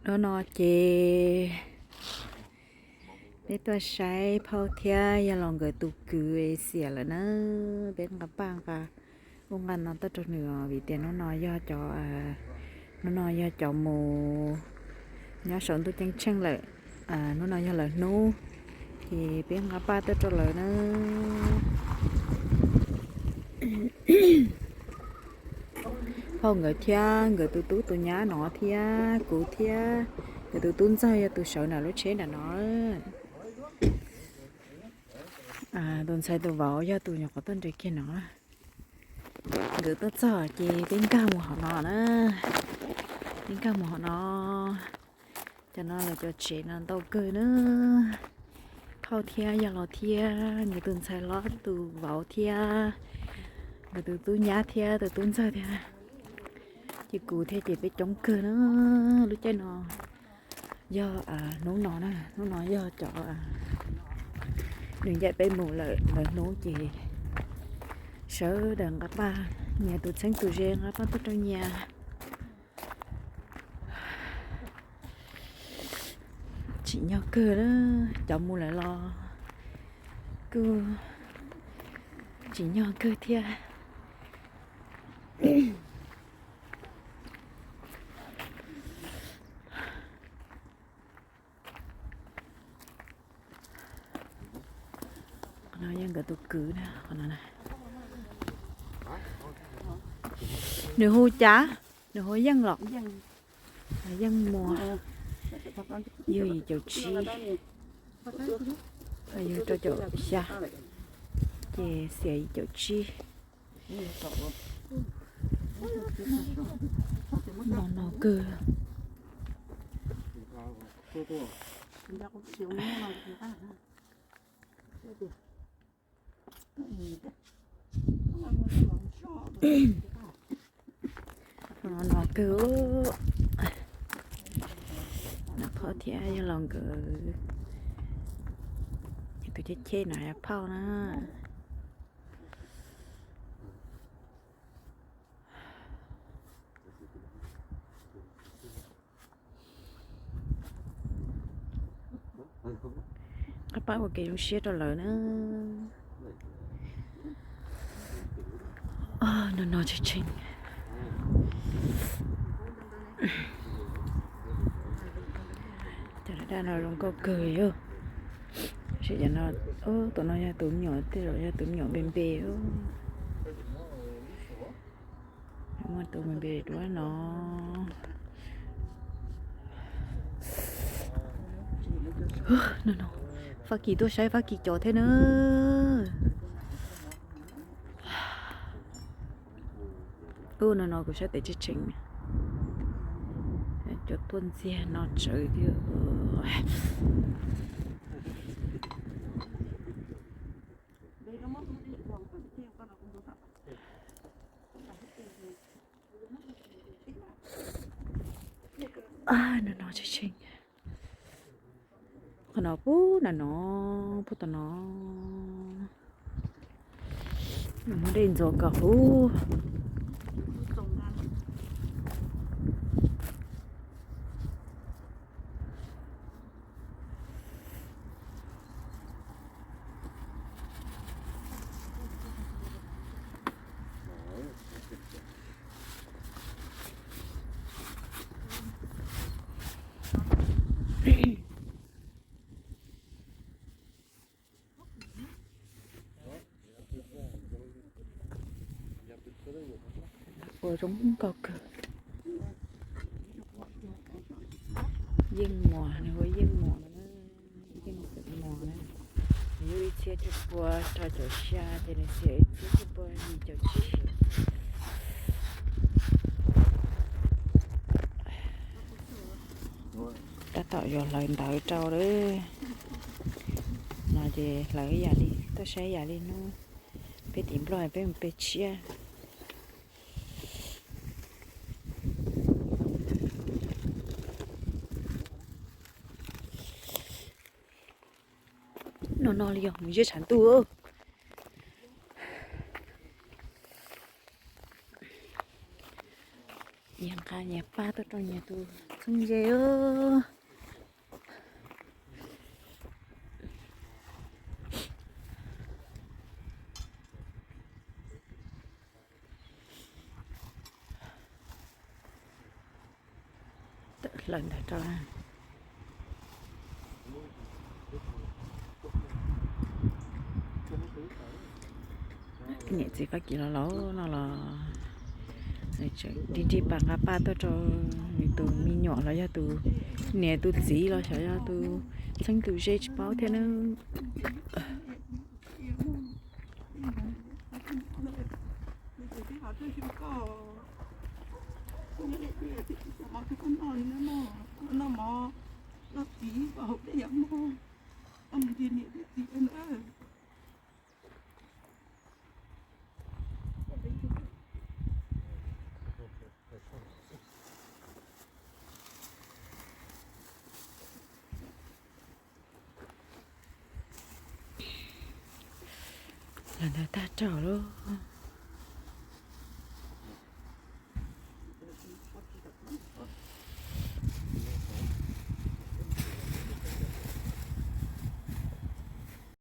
Hnub no ces peb tuaj saib phauj thiab yawg laus nkawd tus kwv xiam lawm na. Peb nqa paj nqa ub nqa no tuaj rau nws vim tias hnub no yog cov, hnub no yog cov mus nyob saum ntuj ceeb tsheej lawm. Hnub no yog lawv hnub, ces peb nqa paj tuaj rau lawv na. Phauj nkawd thiab nkawd tus tub tus nyab no thiab kuv thiab nkawd tus tub ntxawg yog tus sawv nram lub tsheb nram no. Tus ntxhais tus vauv yog tus nyuam qhuav tuaj nres kiag no. Nkawd tuaj txog ces peb nkag mus hauv no na. Peb nkag mus hauv no. Cov no lawv cov tsev no ntau kawg na. Phauj thiab yawg laus thiab nkawd tus ntxhais hlob tus vauv thiab nkawd tus tub nyab thiab tus tub ntxawg thiab. Ces kuv thiab ces peb coob kawg na. Lub caij no yog hnub no na, hnub no yog cov nws ncaim peb mus lawm, lawv hnub ces sawv daws nqa paj, nyias tus txheeb tus ze nqa paj tuaj rau nyias. Tsim nyog kawg, cov mus lawm los kuj tsim nyog kawg thiab. Qhov no yog nkawd tus kwv na, qhov no na. Nws hu cas? Nws hu Yeej los? Yeej Muas. Yug yim caum tsib, yug rau caum xya, ces xiam yim caum tsib. No no kawg. No no kawg. Nws phauj thiab yawg laus nkawd tus cheb cheb no yog phauj na. Qab pab ua kev zoo siab rau lawv na. No no tshee tshee. Cov daj no zoo nkauj kawg yog. Sim cov no, tus no yog tus me nyuam, tej zaum yog tus me nyuam npe npe. Muaj tus npe npe duab no. No no, Fab Kis tuaj saib Fab Kis cov thiab na. Ub, no no kuv sab tes tshee tshee. Cov tuaj ntxiag no tsawv thiab. No no tshee tshee. Qhov no puag nram no, puag tom no. Muaj dej ntxuav nkaus huv. Ua zoo nkauj kawg. Yeej Muas, nws hu Yeej Muas no, Yeej Xeem Muas na. Nws yug ib txhiab cuaj pua rau caum xya ces nws xiam ib txhiab cuaj pua yim caum tsib. Tab tom yuav hlawv ntawv rau lawm. No ces hlawv ib yam li, tuaj saib ib yam li hnub peb tim Nplog peb mus peg tshiab. No no li yog mus ziab tshav ntuj. Yeej qab Nyias pab tuaj rau nyias tus txheeb ze. Tawm hlawv ntawd rau. Niam txiv Fab Kis los laus no los nrig nrig pas nqa paj tuaj rau nws tus me nyuam los yog tus niam tus txiv los xyov yog tus txheeb tus ze tsis paub thiab na. Los ntawd tag rau lawm.